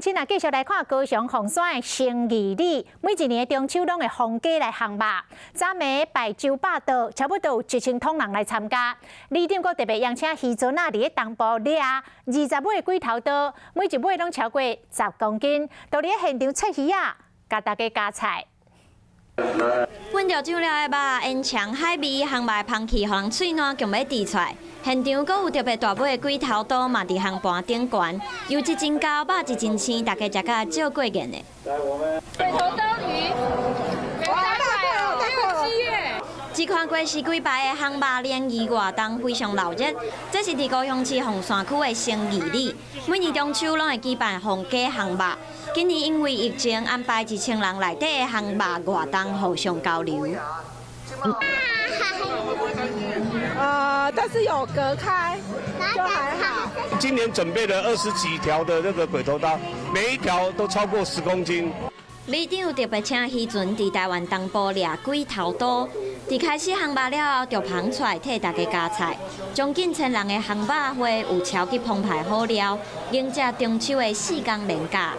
請啊，繼續來看高雄鳳山的生義里，每一年的中秋攏會放雞來烘肉，昨暝擺900桌，差不多有1000通人來參加。里長閣特別邀請漁船仔佇咧東部掠20尾鬼頭刀，每一尾攏超過10公斤，都佇咧現場切魚仔，共大家加菜。聞著上了的肉，煙腸海味，烘肉的香氣，予人喙瀾強欲滴出來。現場閣有特別大尾的鬼頭刀嘛，佇烘盤頂懸，油脂真厚，肉質真鮮，大家食甲足過癮的。鬼頭刀魚，哇，大塊哦，大塊耶！這款過時幾擺的烘肉聯誼活動非常鬧熱，這是佇高雄市鳳山區的生義里，每年中秋攏會舉辦放雞烘肉。今年因為疫情安排1000人內底的烘肉活動互相交流。但是有隔開，就還好。今年準備了20幾條的那個鬼頭刀，每一條都超過10公斤。里長特別請漁船佇台灣東部掠鬼頭刀，佇開始烘肉了後，就捧出來替大家加菜。將近千人的烘肉會有超級澎湃好料，迎接中秋的四工連假。